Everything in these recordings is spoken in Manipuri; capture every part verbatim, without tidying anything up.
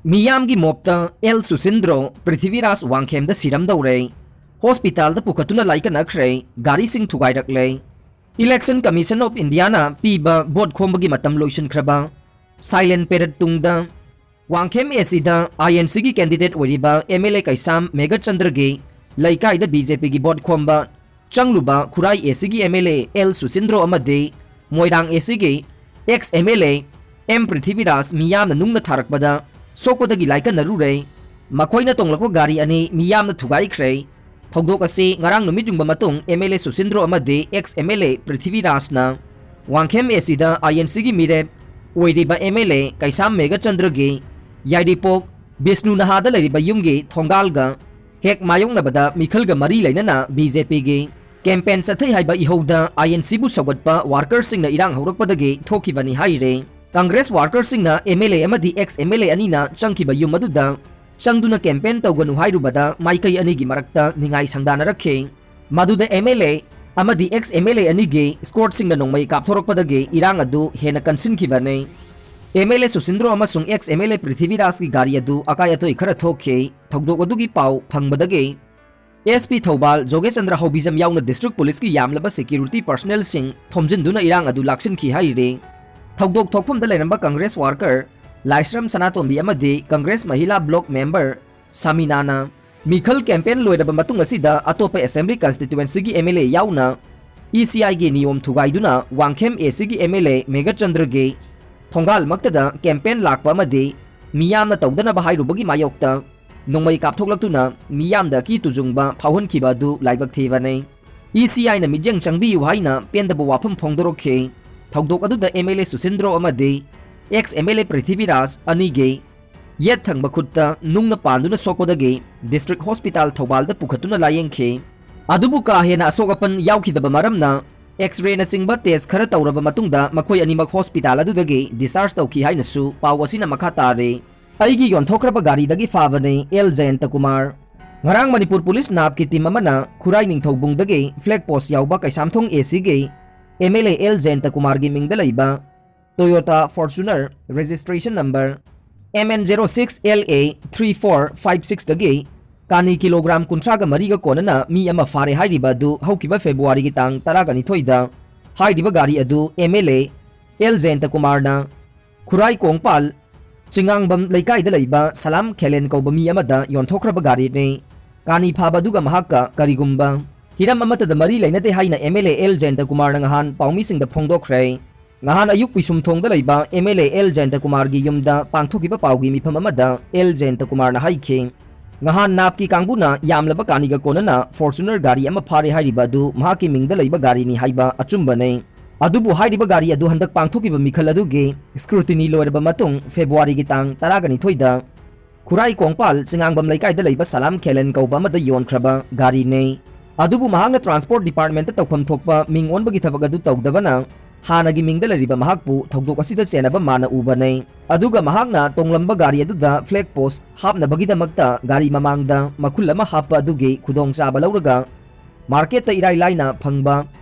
ꯃꯤꯌꯥꯝꯒꯤ ꯃꯣꯞꯇ ꯑꯦꯜ ꯁꯨꯁꯤꯟꯗ꯭ꯔꯣ ꯄ꯭ꯔꯤꯊꯤꯕꯤꯔꯥꯖ ꯋꯥꯡꯈꯦꯝꯗ ꯁꯤꯔꯝꯗꯧꯔꯦ꯫ ꯍꯣꯁꯄꯤꯇꯥꯜꯗ ꯄꯨꯈꯠꯇꯨꯅ ꯂꯥꯏꯀꯠꯅꯈ꯭ꯔꯦ꯫ ꯒꯥꯔꯤꯁꯤꯡ ꯊꯨꯒꯥꯏꯔꯛꯂꯦ꯫ Election Commission of Indiaꯅ ꯄꯤꯕ ꯚꯣꯠ ꯈꯣꯝꯕꯒꯤ ꯃꯇꯝ ꯂꯣꯏꯁꯤꯟꯈ꯭ꯔꯕ꯫ Silent period ꯇꯨꯡꯗ ꯋꯥꯡꯈꯦꯝ ꯑꯦꯁꯤꯗ ꯑꯥꯏ ꯑꯦꯟ ꯁꯤꯒꯤ candidate ꯑꯣꯏꯔꯤꯕ ꯑꯦꯝ ꯑꯦꯜ ꯑꯦ ꯀꯩꯁꯥꯝ ꯃꯦꯘꯆꯟꯗ꯭ꯔꯒꯤ ꯂꯩꯀꯥꯏꯗ ꯕꯤ ꯖꯦ ꯄꯤꯒꯤ ꯚꯣꯠ ꯈꯣꯝꯕ ꯆꯪꯂꯨꯕ ꯈꯨꯔꯥꯏ ꯑꯦꯁꯤꯒꯤ M L A L Susindro ꯑꯃꯗꯤ Moirang ꯑꯦꯁꯤꯒꯤ ex M L A M Prithviraj ꯃꯤꯌꯥꯝꯅ ꯅꯨꯡꯅ ꯊꯥꯔꯛꯄꯗ ꯁꯣꯛꯄꯗꯒꯤ ꯂꯥꯏꯀꯠꯅꯔꯨꯔꯦ꯫ ꯃꯈꯣꯏꯅ ꯇꯣꯡꯂꯛꯄ ꯒꯥꯔꯤ ꯑꯅꯤ ꯃꯤꯌꯥꯝꯅ ꯊꯨꯒꯥꯏꯈ꯭ꯔꯦ꯫ ꯊꯧꯗꯣꯛ ꯑꯁꯤ ꯉꯔꯥꯡ ꯅꯨꯃꯤꯠ ꯌꯨꯡꯕ ꯃꯇꯨꯡ ꯑꯦꯝ ꯑꯦꯜ ꯑꯦ ꯁꯨꯁꯤꯟꯗ꯭ꯔꯣ ꯑꯃꯗꯤ ex M L A ꯄ꯭ꯔꯤꯊꯤꯕꯤꯔꯥꯖꯅ ꯋꯥꯡꯈꯦꯝ ꯑꯦꯁꯤꯗ ꯑꯥꯏ ꯑꯦꯟ ꯁꯤꯒꯤ ꯃꯤꯔꯦꯞ ꯑꯣꯏꯔꯤꯕ ꯑꯦꯝ ꯑꯦꯜ ꯑꯦ ꯀꯩꯁꯥꯝ ꯃꯦꯘꯆꯟꯗ꯭ꯔꯒꯤ ꯌꯥꯏꯔꯤꯄꯣꯛ ꯕꯤꯁꯅꯨ ꯅꯍꯥꯗ ꯂꯩꯔꯤꯕ ꯌꯨꯝꯒꯤ ꯊꯣꯡꯒꯥꯜꯒ ꯍꯦꯛ ꯃꯥꯌꯣꯛꯅꯕꯗ ꯃꯤꯈꯜꯒ ꯃꯔꯤ ꯂꯩꯅꯅ ꯕꯤ ꯖꯦ ꯄꯤꯒꯤ campaign ꯆꯠꯊꯩ ꯍꯥꯏꯕ ꯏꯍꯧꯗ ꯑꯥꯏ ꯑꯦꯟ ꯁꯤꯕꯨ ꯁꯧꯒꯠꯄ workerꯁꯤꯡꯅ ꯏꯔꯥꯡ ꯍꯧꯔꯛꯄꯗꯒꯤ ꯊꯣꯛꯈꯤꯕꯅꯤ ꯍꯥꯏꯔꯦ꯫ ꯀꯪꯒ꯭ꯔꯦꯁ workerꯁꯤꯡꯅ ꯑꯦꯝ ꯑꯦꯜ ꯑꯦ ꯑꯃꯗꯤ ex M L A ꯑꯅꯤꯅ ꯆꯪꯈꯤꯕ ꯌꯨꯝ ꯑꯗꯨꯗ ꯆꯪꯗꯨꯅ campaign ꯇꯧꯒꯅꯨ ꯍꯥꯏꯔꯨꯕꯗ ꯃꯥꯏꯀꯩ ꯑꯅꯤꯒꯤ ꯃꯔꯛꯇ ꯅꯤꯡꯉꯥꯏ ꯁꯪꯗꯥꯅꯔꯛꯈꯤ꯫ ꯃꯗꯨꯗ ꯑꯦꯝ ꯑꯦꯜ ꯑꯦ ꯑꯃꯗꯤ ex M L A ꯑꯅꯤꯒꯤ escortꯁꯤꯡꯅ ꯅꯣꯡꯃꯩ ꯀꯥꯞꯊꯣꯔꯛꯄꯗꯒꯤ ꯏꯔꯥꯡ ꯑꯗꯨ ꯍꯦꯟꯅ ꯀꯟꯁꯤꯟꯈꯤꯕꯅꯤ꯫ ꯑꯦꯝ ꯑꯦꯜ ꯑꯦ ꯁꯨꯁꯤꯟꯗ꯭ꯔꯣ ꯑꯃꯁꯨꯡ ex M L A ꯄ꯭ꯔꯤꯊꯤꯕꯤꯔꯥꯖꯀꯤ ꯒꯥꯔꯤ ꯑꯗꯨ ꯑꯀꯥꯏ ꯑꯇꯣꯏ ꯈꯔ ꯊꯣꯛꯈꯤ꯫ ꯊꯧꯗꯣꯛ ꯑꯗꯨꯒꯤ ꯄꯥꯎ ꯐꯪꯕꯗꯒꯤ ꯑꯦꯁ ꯄꯤ ꯊꯧꯕꯥꯜ ꯖꯣꯒꯦꯁꯆꯟꯗ꯭ꯔ ꯍꯥꯎꯕꯤꯖꯝ ꯌꯥꯎꯅ district policeꯀꯤ ꯌꯥꯝꯂꯕ security personnelꯁꯤꯡ ꯊꯣꯝꯖꯤꯟꯗꯨꯅ ꯏꯔꯥꯡ ꯑꯗꯨ ꯂꯥꯛꯁꯤꯟꯈꯤ ꯍꯥꯏꯔꯤ꯫ ꯊꯧꯗꯣꯛ ꯊꯣꯛꯐꯝꯗ ꯂꯩꯔꯝꯕ ꯀꯪꯒ꯭ꯔꯦꯁ worker ꯂꯥꯏꯁ꯭ꯔꯝ ꯁꯅꯥꯇꯣꯝꯕꯤ ꯑꯃꯗꯤ ꯀꯪꯒ꯭ꯔꯦꯁ ꯃꯍꯤꯂꯥ block member ꯁꯥꯃꯤꯅꯥꯅ ꯃꯤꯈꯜ campaign ꯂꯣꯏꯔꯕ ꯃꯇꯨꯡ ꯑꯁꯤꯗ ꯑꯇꯣꯞꯄ assembly constituencyꯒꯤ ꯑꯦꯝ ꯑꯦꯜ ꯑꯦ ꯌꯥꯎꯅ ꯏ ꯁꯤ ꯑꯥꯏꯒꯤ ꯅꯤꯌꯣꯝ ꯊꯨꯒꯥꯏꯗꯨꯅ ꯋꯥꯡꯈꯦꯝ ꯑꯦꯁꯤꯒꯤ ꯑꯦꯝ ꯑꯦꯜ ꯑꯦ ꯃꯦꯘꯆꯟꯗ꯭ꯔꯒꯤ ꯊꯣꯡꯒꯥꯜꯃꯛꯇꯗ campaign ꯂꯥꯛꯄ ꯑꯃꯗꯤ ꯃꯤꯌꯥꯝꯅ ꯇꯧꯗꯅꯕ ꯍꯥꯏꯔꯨꯕꯒꯤ ꯃꯥꯌꯣꯛꯇ ꯅꯣꯡꯃꯩ ꯀꯥꯞꯊꯣꯛꯂꯛꯇꯨꯅ ꯃꯤꯌꯥꯝꯗ ꯑꯀꯤ ꯇꯨꯖꯨꯡꯕ ꯐꯥꯎꯍꯟꯈꯤꯕ ꯑꯗꯨ ꯂꯥꯏꯕꯛ ꯊꯤꯕꯅꯤ꯫ ꯏ ꯁꯤ ꯑꯥꯏꯅ ꯃꯤꯠꯌꯦꯡ ꯆꯪꯕꯤꯌꯨ ꯍꯥꯏꯅ ꯄꯦꯟꯗꯕ ꯋꯥꯐꯝ ꯐꯣꯡꯗꯣꯔꯛꯈꯤ꯫ ꯊꯧꯗꯣꯛ ꯑꯗꯨꯗ ꯑꯦꯝ ꯑꯦꯜ ꯑꯦ ꯁꯨꯁꯤꯟꯗ꯭ꯔꯣ ꯑꯃꯗꯤ ex M L A Prithviraj ꯑꯅꯤꯒꯤ ꯌꯦꯠ ꯊꯪꯕ ꯈꯨꯠꯇ ꯅꯨꯡꯅ ꯄꯥꯟꯗꯨꯅ ꯁꯣꯛꯄꯗꯒꯤ district hospital ꯊꯧꯕꯥꯜꯗ ꯄꯨꯈꯠꯇꯨꯅ ꯂꯥꯌꯦꯡꯈꯤ꯫ ꯑꯗꯨꯕꯨ ꯀꯥ ꯍꯦꯟꯅ ꯑꯁꯣꯛ ꯑꯄꯟ ꯌꯥꯎꯈꯤꯗꯕ ꯃꯔꯝꯅ X-rayꯅꯆꯤꯡꯕ test ꯈꯔ ꯇꯧꯔꯕ ꯃꯇꯨꯡꯗ ꯃꯈꯣꯏ ꯑꯅꯤꯃꯛ hospital ꯑꯗꯨꯗꯒꯤ discharge ꯇꯧꯈꯤ ꯍꯥꯏꯅꯁꯨ ꯄꯥꯎ ꯑꯁꯤꯅ ꯃꯈꯥ ꯇꯥꯔꯤ꯫ ꯑꯩꯒꯤ ꯌꯣꯟꯊꯣꯛꯈ꯭ꯔꯕ ꯒꯥꯔꯤꯗꯒꯤ ꯐꯥꯕꯅꯤ ꯑꯦꯜ ꯖꯌꯟꯇ ꯀꯨꯃꯥꯔ꯫ ꯉꯔꯥꯡ ꯃꯅꯤꯄꯨꯔ ꯄꯨꯂꯤꯁ ꯅꯥꯞꯀꯤ team ꯑꯃꯅ ꯈꯨꯔꯥꯏ ꯅꯤꯡꯊꯧꯕꯨꯡꯗꯒꯤ flag post ꯌꯥꯎꯕ ꯀꯩꯁꯥꯝꯊꯣꯡ ꯑꯦ ꯁꯤꯒꯤ ꯑꯦꯝ ꯑꯦꯜ ꯑꯦ ꯑꯦꯜ ꯖꯌꯟꯇ ꯀꯨꯃꯥꯔꯒꯤ ꯃꯤꯡꯗ ꯂꯩꯕ Toyota Fortuner registration number M N zero six L A three four five six ꯗꯒꯤ ꯀꯥꯅꯤ ꯀꯤꯂꯣꯒ꯭ꯔꯥꯝ ꯀꯨꯟꯊ꯭ꯔꯥꯒ ꯃꯔꯤꯒ ꯀꯣꯟꯅꯅ ꯃꯤ ꯑꯃ ꯐꯥꯔꯦ ꯍꯥꯏꯔꯤꯕ ꯑꯗꯨ ꯍꯧꯈꯤꯕ ꯐꯦꯕ꯭ꯔꯨꯋꯥꯔꯤꯒꯤ ꯇꯥꯡ ꯇꯔꯥꯒ ꯅꯤꯊꯣꯏꯗ ꯍꯥꯏꯔꯤꯕ ꯒꯥꯔꯤ ꯑꯗꯨ M L A L ꯖꯌꯟꯇ ꯀꯨꯃꯥꯔꯅ ꯈꯨꯔꯥꯏ ꯀꯣꯡꯄꯥꯜ ꯆꯤꯉꯥꯡꯕꯝ ꯂꯩꯀꯥꯏꯗ ꯂꯩꯕ ꯁꯂꯥꯝ ꯈꯦꯂꯦꯟ ꯀꯧꯕ ꯃꯤ ꯑꯃꯗ ꯌꯣꯟꯊꯣꯛꯈ꯭ꯔꯕ ꯒꯥꯔꯤꯅꯤ꯫ ꯀꯥꯅꯤ ꯐꯥꯕ ꯑꯗꯨꯒ ꯃꯍꯥꯛꯀ ꯀꯔꯤꯒꯨꯝꯕ ꯍꯤꯔꯝ ꯑꯃꯠꯇꯗ ꯃꯔꯤ ꯂꯩꯅꯗꯦ ꯍꯥꯏꯅ M L A L ꯖꯌꯟꯇ ꯀꯨꯃꯥꯔꯅ ꯉꯍꯥꯟ ꯄꯥꯎꯃꯤꯁꯤꯡꯗ ꯐꯣꯡꯗꯣꯛꯈ꯭ꯔꯦ꯫ ꯉꯍꯥꯟ ꯑꯌꯨꯛ ꯄꯤꯁꯨꯝꯊꯣꯡꯗ ꯂꯩꯕ M L A L ꯖꯌꯟꯇ ꯀꯨꯃꯥꯔꯒꯤ ꯌꯨꯝꯗ ꯄꯥꯡꯊꯣꯛꯈꯤꯕ ꯄꯥꯎꯒꯤ ꯃꯤꯐꯝ ꯑꯃꯗ L ꯖꯌꯟꯇ ꯀꯨꯃꯥꯔꯅ ꯍꯥꯏꯈꯤ, ꯉꯍꯥꯟ ꯅꯥꯞꯀꯤ ꯀꯥꯡꯕꯨꯅ ꯌꯥꯝꯂꯕ ꯀꯥꯅꯤꯒ ꯀꯣꯟꯅꯅ Fortuner ꯒꯥꯔꯤ ꯑꯃ ꯐꯥꯔꯦ ꯍꯥꯏꯔꯤꯕ ꯑꯗꯨ ꯃꯍꯥꯛꯀꯤ ꯃꯤꯡꯗ ꯂꯩꯕ ꯒꯥꯔꯤꯅꯤ ꯍꯥꯏꯕ ꯑꯆꯨꯝꯕꯅꯤ꯫ ꯑꯗꯨꯕꯨ ꯍꯥꯏꯔꯤꯕ ꯒꯥꯔꯤ ꯑꯗꯨ ꯍꯟꯗꯛ ꯄꯥꯡꯊꯣꯛꯈꯤꯕ ꯃꯤꯈꯜ ꯑꯗꯨꯒꯤ scrutiny ꯂꯣꯏꯔꯕ ꯃꯇꯨꯡ ꯐꯦꯕ꯭ꯔꯨꯋꯥꯔꯤꯒꯤ ꯇꯥꯡ ꯇꯔꯥꯒ ꯅꯤꯊꯣꯏꯗ ꯈꯨꯔꯥꯏ ꯀꯣꯡꯄꯥꯜ ꯆꯤꯉꯥꯡꯕꯝ ꯂꯩꯀꯥꯏꯗ ꯂꯩꯕ ꯁꯂꯥꯝ ꯈꯦꯂꯦꯟ ꯀꯧꯕ ꯑꯃꯗ ꯌꯣꯟꯈ꯭ꯔꯕ ꯒꯥꯔꯤꯅꯤ꯫ ꯑꯗꯨꯕꯨ ꯃꯍꯥꯛꯅ transport department ꯇ ꯇꯧꯐꯝ ꯊꯣꯛꯄ ꯃꯤꯡ ꯑꯣꯟꯕꯒꯤ ꯊꯕꯛ ꯑꯗꯨ ꯇꯧꯗꯕꯅ ꯍꯥꯟꯅꯒꯤ ꯃꯤꯡꯗ ꯂꯩꯔꯤꯕ ꯃꯍꯥꯛꯄꯨ ꯊꯧꯗꯣꯛ ꯑꯁꯤꯗ ꯆꯦꯟꯅꯕ ꯃꯥꯅ ꯎꯕꯅꯤ꯫ ꯑꯗꯨꯒ ꯃꯍꯥꯛꯅ ꯇꯣꯡꯂꯝꯕ ꯒꯥꯔꯤ ꯑꯗꯨꯗ flag post ꯍꯥꯞꯅꯕꯒꯤꯗꯃꯛꯇ ꯒꯥꯔꯤ ꯃꯃꯥꯡꯗ ꯃꯈꯨꯜ ꯑꯃ ꯍꯥꯞꯄ ꯑꯗꯨꯒꯤ ꯈꯨꯗꯣꯡꯆꯥꯕ ꯂꯧꯔꯒ market ꯇ ꯏꯔꯥꯏ ꯂꯥꯏꯅ ꯐꯪꯕ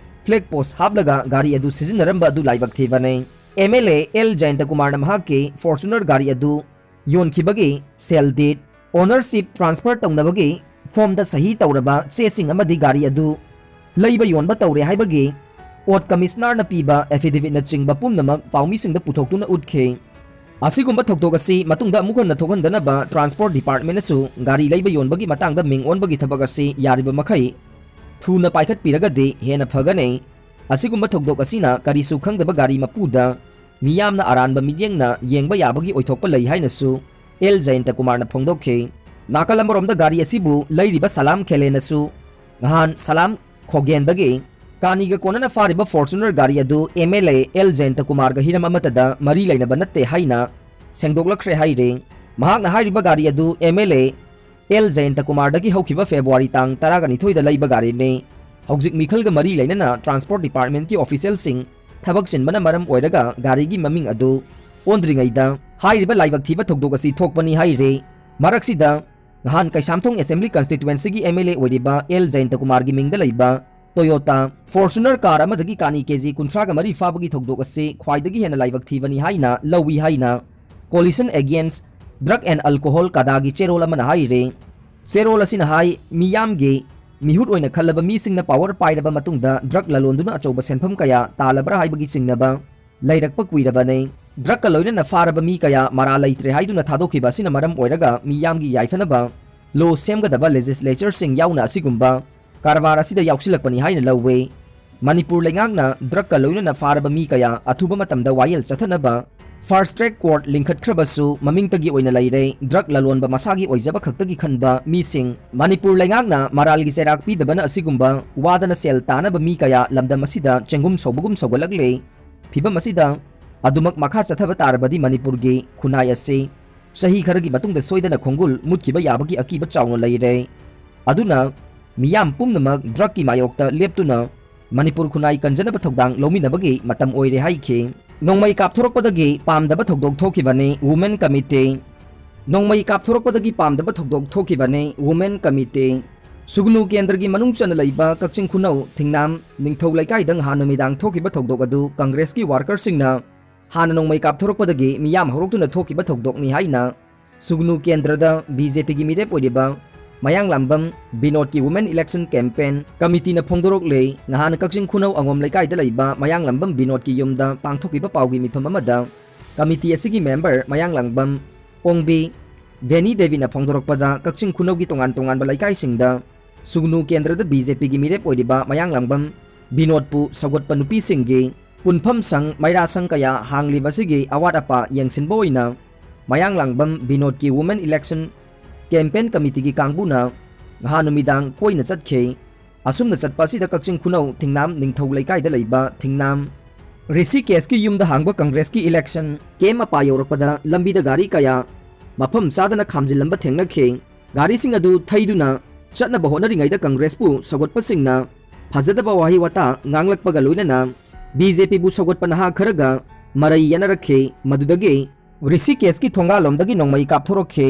flag post ꯍꯥꯞꯂꯒ ꯒꯥꯔꯤ ꯑꯗꯨ ꯁꯤꯖꯤꯟꯅꯔꯝꯕ ꯑꯗꯨ ꯂꯥꯏꯕꯛ ꯊꯤꯕꯅꯤ꯫ M L A L ꯖꯌꯟꯇ ꯀꯨꯃꯥꯔꯅ ꯃꯍꯥꯛꯀꯤ Fortuner ꯒꯥꯔꯤ ꯑꯗꯨ ꯌꯣꯟꯈꯤꯕꯒꯤ sale deed, ownership transfer ꯇꯧꯅꯕꯒꯤ form ꯗ ꯁꯍꯤ ꯇꯧꯔꯕ ꯆꯦꯁꯤꯡ ꯑꯃꯗꯤ ꯒꯥꯔꯤ ꯑꯗꯨ ꯂꯩꯕ ꯌꯣꯟꯕ ꯇꯧꯔꯦ ꯍꯥꯏꯕꯒꯤ Port Commissioner ꯅ ꯄꯤꯕ affidavit ꯅꯆꯤꯡꯕ ꯄꯨꯝꯅꯃꯛ ꯄꯥꯎꯃꯤꯁꯤꯡꯗ ꯄꯨꯊꯣꯛꯇꯨꯅ ꯎꯠꯈꯤ꯫ ꯑꯁꯤꯒꯨꯝꯕ ꯊꯧꯗꯣꯛ ꯑꯁꯤ ꯃꯇꯨꯡꯗ ꯑꯃꯨꯛ ꯍꯟꯅ ꯊꯣꯛꯍꯟꯗꯅꯕ transport department ꯅꯁꯨ ꯒꯥꯔꯤ ꯂꯩꯕ ꯌꯣꯟꯕꯒꯤ ꯃꯇꯥꯡꯗ ꯃꯤꯡ ꯑꯣꯟꯕꯒꯤ ꯊꯕꯛ ꯑꯁꯤ ꯌꯥꯔꯤꯕ ꯃꯈꯩ ꯊꯨꯅ ꯄꯥꯏꯈꯠꯄꯤꯔꯒꯗꯤ ꯍꯦꯟꯅ ꯐꯒꯅꯤ꯫ ꯑꯁꯤꯒꯨꯝꯕ ꯊꯧꯗꯣꯛ ꯑꯁꯤꯅ ꯀꯔꯤꯁꯨ ꯈꯪꯗꯕ ꯒꯥꯔꯤ ꯃꯄꯨꯗ ꯃꯤꯌꯥꯝꯅ ꯑꯔꯥꯟꯕ ꯃꯤꯠꯌꯦꯡꯅ ꯌꯦꯡꯕ ꯌꯥꯕꯒꯤ ꯑꯣꯏꯊꯣꯛꯄ ꯂꯩ ꯍꯥꯏꯅꯁꯨ L ꯖꯌꯟꯇ ꯀꯨꯃꯥꯔꯅ ꯐꯣꯡꯗꯣꯛꯈꯤ꯫ ꯅꯥꯀꯜ ꯑꯃꯔꯣꯝꯗ ꯒꯥꯔꯤ ꯑꯁꯤꯕꯨ ꯂꯩꯔꯤꯕ ꯁꯂꯥꯝ ꯈꯦꯂꯦꯟꯅꯁꯨ ꯅꯍꯥꯟ ꯁꯂꯥꯝ ꯈꯣꯒꯦꯟꯗꯒꯤ ꯀꯥꯅꯤꯒ ꯀꯣꯟꯅꯅ ꯐꯥꯔꯤꯕ Fortuner ꯒꯥꯔꯤ ꯑꯗꯨ M L A L ꯖꯌꯟꯇ ꯀꯨꯃꯥꯔꯒ ꯍꯤꯔꯝ ꯑꯃꯠꯇꯗ ꯃꯔꯤ ꯂꯩꯅꯕ ꯅꯠꯇꯦ ꯍꯥꯏꯅ ꯁꯦꯡꯗꯣꯛꯂꯛꯈ꯭ꯔꯦ ꯍꯥꯏꯔꯤ꯫ ꯃꯍꯥꯛꯅ ꯍꯥꯏꯔꯤꯕ ꯒꯥꯔꯤ ꯑꯗꯨ M L A L ꯖꯌꯟꯇ ꯀꯨꯃꯥꯔꯗꯒꯤ ꯍꯧꯈꯤꯕ ꯐꯦꯕ꯭ꯔꯨꯋꯥꯔꯤ ꯇꯥꯡ ꯇꯔꯥꯒ ꯅꯤꯊꯣꯏꯗ ꯂꯩꯕ ꯒꯥꯔꯤꯅꯤ꯫ ꯍꯧꯖꯤꯛ ꯃꯤꯈꯜꯒ ꯃꯔꯤ ꯂꯩꯅꯅ transport department ꯀꯤ official ꯁꯤꯡ ꯊꯕꯛ ꯆꯤꯟꯕꯅ ꯃꯔꯝ ꯑꯣꯏꯔꯒ ꯒꯥꯔꯤꯒꯤ ꯃꯃꯤꯡ ꯑꯗꯨ ꯑꯣꯟꯗ꯭ꯔꯤꯉꯩꯗ ꯍꯥꯏꯔꯤꯕ ꯂꯥꯏꯕꯛ ꯊꯤꯕ ꯊꯧꯗꯣꯛ ꯑꯁꯤ ꯊꯣꯛꯄꯅꯤ ꯍꯥꯏꯔꯤ꯫ ꯃꯔꯛꯁꯤꯗ ꯅꯍꯥꯟ ꯀꯩꯁꯥꯝꯊꯣꯡ assembly constituency ꯒꯤ M L A ꯑꯣꯏꯔꯤꯕ L ꯖꯌꯟꯇ ꯀꯨꯃꯥꯔꯒꯤ ꯃꯤꯡꯗ ꯂꯩꯕ Toyota Fortuner car ꯑꯃꯗꯒꯤ ꯀꯥꯅꯤ K G ꯀꯨꯟꯊ꯭ꯔꯥꯒ ꯃꯔꯤ ꯐꯥꯕꯒꯤ ꯊꯧꯗꯣꯛ ꯑꯁꯤ ꯈ꯭ꯋꯥꯏꯗꯒꯤ ꯍꯦꯟꯅ ꯂꯥꯏꯕꯛ ꯊꯤꯕꯅꯤ ꯍꯥꯏꯅ ꯂꯧꯏ ꯍꯥꯏꯅ Coalition Against Drug and Alcohol, ꯀꯗꯥꯒꯤ ꯆꯦꯔꯣꯜ ꯑꯃꯅ ꯍꯥꯏꯔꯤ꯫ ꯆꯦꯔꯣꯜ ꯑꯁꯤꯅ ꯍꯥꯏ, ꯃꯤꯌꯥꯝꯒꯤ ꯃꯤꯍꯨꯠ ꯑꯣꯏꯅ ꯈꯜꯂꯕ ꯃꯤꯁꯤꯡꯅ power ꯄꯥꯏꯔꯕ ꯃꯇꯨꯡꯗ drug ꯂꯂꯣꯟꯗꯨꯅ ꯑꯆꯧꯕ ꯁꯦꯟꯐꯝ ꯀꯌꯥ ꯇꯥꯜꯂꯕ꯭ꯔꯥ ꯍꯥꯏꯕꯒꯤ ꯆꯤꯡꯅꯕ ꯂꯩꯔꯛꯄ ꯀꯨꯏꯔꯕꯅꯤ꯫ Drugꯀ ꯂꯣꯏꯅꯅ ꯐꯥꯔꯕ ꯃꯤ ꯀꯌꯥ ꯃꯔꯥꯜ ꯂꯩꯇ꯭ꯔꯦ ꯍꯥꯏꯗꯨꯅ ꯊꯥꯗꯣꯛꯈꯤꯕ ꯑꯁꯤꯅ ꯃꯔꯝ ꯑꯣꯏꯔꯒ ꯃꯤꯌꯥꯝꯒꯤ ꯌꯥꯏꯐꯅꯕ law ꯁꯦꯝꯒꯗꯕ legislatureꯁꯤꯡ ꯌꯥꯎꯅ ꯑꯁꯤꯒꯨꯝꯕ ꯀꯔꯕꯥꯔ ꯑꯁꯤꯗ ꯌꯥꯎꯁꯤꯜꯂꯛꯄꯅꯤ ꯍꯥꯏꯅ ꯂꯧꯋꯤ꯫ ꯃꯅꯤꯄꯨꯔ ꯂꯩꯉꯥꯛꯅ drugꯀ ꯂꯣꯏꯅꯅ ꯐꯥꯔꯕ ꯃꯤ ꯀꯌꯥ ꯑꯊꯨꯕ ꯃꯇꯝꯗ ꯋꯥꯌꯦꯜ ꯆꯠꯊꯅꯕ fast track court ꯂꯤꯡꯈꯠꯈ꯭ꯔꯕꯁꯨ ꯃꯃꯤꯡꯇꯒꯤ ꯑꯣꯏꯅ ꯂꯩꯔꯦ꯫ Drug ꯂꯂꯣꯟꯕ ꯃꯁꯥꯒꯤ ꯑꯣꯏꯖꯕ ꯈꯛꯇꯒꯤ ꯈꯟꯕ ꯃꯤꯁꯤꯡ꯫ ꯃꯅꯤꯄꯨꯔ ꯂꯩꯉꯥꯛꯅ ꯃꯔꯥꯜꯒꯤ ꯆꯩꯔꯥꯛ ꯄꯤꯗꯕꯅ ꯑꯁꯤꯒꯨꯝꯕ ꯋꯥꯗꯅ ꯁꯦꯜ ꯇꯥꯅꯕ ꯃꯤ ꯀꯌꯥ ꯂꯝꯗꯝ ꯑꯁꯤꯗ ꯆꯦꯡꯒꯨꯝ ꯁꯧꯕꯒꯨꯝ ꯁꯧꯒꯠꯂꯛꯂꯦ꯫ ꯐꯤꯚꯝ ꯑꯁꯤꯗ ꯑꯗꯨꯃꯛ ꯃꯈꯥ ꯆꯠꯊꯕ ꯇꯥꯔꯕꯗꯤ ꯃꯅꯤꯄꯨꯔꯒꯤ ꯈꯨꯟꯅꯥꯏ ꯑꯁꯤ ꯆꯍꯤ ꯈꯔꯒꯤ ꯃꯇꯨꯡꯗ ꯁꯣꯏꯗꯅ ꯈꯣꯡꯒꯨꯜ ꯃꯨꯠꯈꯤꯕ ꯌꯥꯕꯒꯤ ꯑꯀꯤꯕ ꯆꯥꯎꯅ ꯂꯩꯔꯦ꯫ ꯑꯗꯨꯅ ꯃꯤꯌꯥꯝ ꯄꯨꯝꯅꯃꯛ drugꯀꯤ ꯃꯥꯌꯣꯛꯇ ꯂꯦꯞꯇꯨꯅ ꯃꯅꯤꯄꯨꯔ ꯈꯨꯟꯅꯥꯏ ꯀꯟꯖꯅꯕ ꯊꯧꯗꯥꯡ ꯂꯧꯃꯤꯟꯅꯕꯒꯤ ꯃꯇꯝ ꯑꯣꯏꯔꯦ ꯍꯥꯏꯈꯤ꯫ ꯅꯣꯡꯃꯩ ꯀꯥꯞꯊꯣꯔꯛꯄꯗꯒꯤ ꯄꯥꯝꯗꯕ ꯊꯧꯗꯣꯛ ꯊꯣꯛꯈꯤꯕꯅꯤ, Women Committee꯫ ꯅꯣꯡꯃꯩ ꯀꯥꯞꯊꯣꯔꯛꯄꯗꯒꯤ ꯄꯥꯝꯗꯕ ꯊꯧꯗꯣꯛ ꯊꯣꯛꯈꯤꯕꯅꯤ, Women Committee꯫ ꯁꯨꯒꯅꯨ ꯀꯦꯟꯗ꯭ꯔꯒꯤ ꯃꯅꯨꯡ ꯆꯟꯅ ꯂꯩꯕ ꯀꯛꯆꯤꯡ ꯈꯨꯅꯧ ꯊꯤꯡꯅꯥꯝ ꯅꯤꯡꯊꯧ ꯂꯩꯀꯥꯏꯗ ꯉꯍꯥꯟ ꯅꯨꯃꯤꯗꯥꯡ ꯊꯣꯛꯈꯤꯕ ꯊꯧꯗꯣꯛ ꯑꯗꯨ ꯀꯪꯒ꯭ꯔꯦꯁꯀꯤ workerꯁꯤꯡꯅ ꯍꯥꯟꯅ ꯅꯣꯡꯃꯩ ꯀꯥꯞꯊꯣꯔꯛꯄꯗꯒꯤ ꯃꯤꯌꯥꯝ ꯍꯧꯔꯛꯇꯨꯅ ꯊꯣꯛꯈꯤꯕ ꯊꯧꯗꯣꯛꯅꯤ ꯍꯥꯏꯅ ꯁꯨꯒꯅꯨ ꯀꯦꯟꯗ꯭ꯔꯗ BJPꯒꯤ ꯃꯤꯔꯦꯞ ꯑꯣꯏꯔꯤꯕ ꯃꯌꯥꯡꯂꯥꯡꯕꯝ ꯕꯤꯅꯣꯗꯀꯤ Women Election Campaign Committeeꯅ ꯐꯣꯡꯗꯣꯔꯛꯂꯦ꯫ ꯉꯍꯥꯟ ꯀꯛꯆꯤꯡ ꯈꯨꯅꯧ ꯑꯉꯣꯝ ꯂꯩꯀꯥꯏꯗ ꯂꯩꯕ ꯃꯌꯥꯡꯂꯥꯡꯕꯝ ꯕꯤꯅꯣꯗꯀꯤ ꯌꯨꯝꯗ ꯄꯥꯡꯊꯣꯛꯈꯤꯕ ꯄꯥꯎꯒꯤ ꯃꯤꯐꯝ ꯑꯃꯗ committee ꯑꯁꯤꯒꯤ member ꯃꯌꯥꯡꯂꯥꯡꯕꯝ ꯑꯣꯡꯕꯤ ꯗꯦꯅꯤ ꯗꯦꯕꯤꯅ ꯐꯣꯡꯗꯣꯔꯛꯄꯗ, ꯀꯛꯆꯤꯡ ꯈꯨꯅꯧꯒꯤ ꯇꯣꯉꯥꯟ ꯇꯣꯉꯥꯟꯕ ꯂꯩꯀꯥꯏꯁꯤꯡꯗ ꯁꯨꯒꯅꯨ ꯀꯦꯟꯗ꯭ꯔꯗ BJPꯒꯤ ꯃꯤꯔꯦꯞ ꯑꯣꯏꯔꯤꯕ ꯃꯌꯥꯡꯂꯥꯡꯕꯝ ꯕꯤꯅꯣꯗꯄꯨ ꯁꯧꯒꯠꯄ ꯅꯨꯄꯤꯁꯤꯡꯒꯤ ꯄꯨꯟꯐꯝ ꯁꯪ, ꯃꯩꯔꯥ ꯁꯪ ꯀꯌꯥ ꯍꯥꯡꯂꯤꯕ ꯑꯁꯤꯒꯤ ꯑꯋꯥꯠ ꯑꯄꯥ ꯌꯦꯡꯁꯤꯟꯕ ꯑꯣꯏꯅ ꯃꯌꯥꯡꯂꯥꯡꯕꯝ ꯕꯤꯅꯣꯗꯀꯤ Women Election Campaign Committeeꯒꯤ ꯀꯥꯡꯕꯨꯅ ꯉꯍꯥꯟ ꯅꯨꯃꯤꯗꯥꯡ ꯀꯣꯏꯅ ꯆꯠꯈꯤ꯫ ꯑꯁꯨꯝꯅ ꯆꯠꯄ ꯑꯁꯤꯗ ꯀꯛꯆꯤꯡ ꯈꯨꯅꯧ ꯊꯤꯡꯅꯥꯝ ꯅꯤꯡꯊꯧ ꯂꯩꯀꯥꯏꯗ ꯂꯩꯕ ꯊꯤꯡꯅꯥꯝ ꯔꯤꯁꯤꯀꯦꯁꯀꯤ ꯌꯨꯝꯗ ꯍꯥꯡꯕ ꯀꯪꯒ꯭ꯔꯦꯁꯀꯤ election camp ꯃꯄꯥ ꯌꯧꯔꯛꯄꯗ ꯂꯝꯕꯤꯗ ꯒꯥꯔꯤ ꯀꯌꯥ ꯃꯐꯝ ꯆꯥꯗꯅ ꯈꯥꯝꯖꯤꯜꯂꯝꯕ ꯊꯦꯡꯅꯈꯤ꯫ ꯒꯥꯔꯤꯁꯤꯡ ꯑꯗꯨ ꯊꯩꯗꯨꯅ ꯆꯠꯅꯕ ꯍꯣꯠꯅꯔꯤꯉꯩꯗ ꯀꯪꯒ꯭ꯔꯦꯁꯄꯨ ꯁꯧꯒꯠꯄꯁꯤꯡꯅ ꯐꯖꯗꯕ ꯋꯥꯍꯩ ꯋꯥꯇꯥ ꯉꯥꯡꯂꯛꯄꯒ ꯂꯣꯏꯅꯅ BJPꯕꯨ ꯁꯧꯒꯠꯄ ꯅꯍꯥ ꯈꯔꯒ ꯃꯔꯩ ꯌꯦꯠꯅꯔꯛꯈꯤ꯫ ꯃꯗꯨꯗꯒꯤ ꯔꯤꯁꯤꯀꯦꯁꯀꯤ ꯊꯣꯡꯒꯥꯜꯂꯣꯝꯗꯒꯤ ꯅꯣꯡꯃꯩ ꯀꯥꯞꯊꯣꯔꯛꯈꯤ꯫